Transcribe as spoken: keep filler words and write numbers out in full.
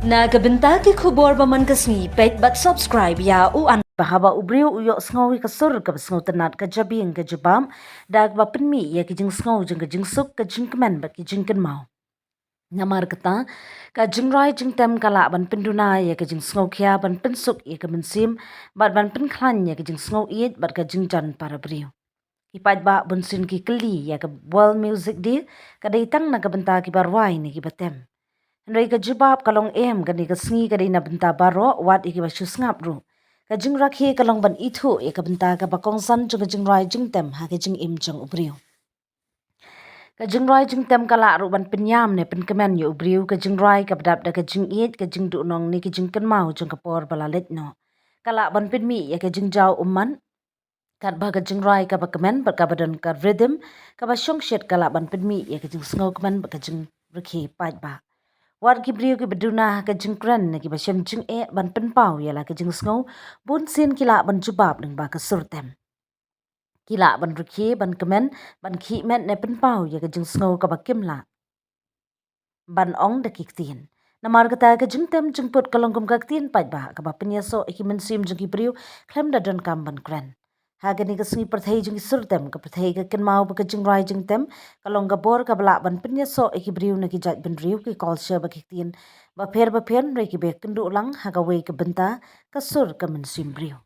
Na ka bynta ki khubor ba man ka sngi, peit bad subscribe ïa u an. Ba haba u briew u ïohsngew ïa ka sur kaba sngewtynnat, ka jabieng ka jubab, da kaba pynmih ïa ka jingsngew jong ka jingsuk, ka jingkmen bad ka jingkynmaw. Namar kata, ka jingrai jingtem ka lah ban pynduna ïa ka jingsngewkhia, ban pynsuk ïa ka mynsiem, bad ban pynkhlaiñ ïa ka jingsngew ïeit bad ka jingjan para briew. Ki paidbah bunsien ki kylli ïa ka World Music Day ka dei tang na ka bynta kiba rwai ne kiba tem. Hynrei ka jubab ka long em, kane ka sngi ka dei na bynta baroh, wat ïa kiba shu sngap ruh. Ka jingrakhe ka long ban ithuh ïa ka bynta kaba kongsan jong ka jingrai jingtem ha ka jingim jong u briew. Ka jingrai jingtem ka lah ruh ban pynïam ne pynkmen ïa u briew, ka jingrai kaba dap da ka jingïeit, ka jingduhnong ne ka jingkynmaw jong ka por ba la leit noh. Ka lah ban pynmih ïa ka jingjaw ummat, katba ka jingrai kaba kmen bad kaba don ka rhythm kaba shongshit ka lah ban pynmih ïa ka jingsngewkmen bad ka jingrkhie paidbah. Wat ki briew kiba duna ha ka jingkren ne kiba shem jingeh ban pynpaw ïa la ka jingsngew, bunsien ki lah ban jubab lyngba ka sur tem. Ki lah ban rkhie, ban kmen, ban khih met ne pynpaw ïa ka jingsngew kaba kim lah ban ong da ki ktien. Namar kata, ka jingtem jingput ka long kum ka ktien paidbah kaba pynïasoh ïa ki mynsiem jong ki briew khlem da donkam ban kren. Ha kane ka sngi pyrthei jong ki sur tem, ka pyrthei ka kynmaw ba ka jingrai jingtem ka long ka bor kaba lah ban pynïasoh ïa ki briew na ki jaitbynriew, ki culture bad ki ktien bapher bapher, hynrei kiba ïakynduh lang ha kawei ka bynta, ka sur ka mynsiem briew.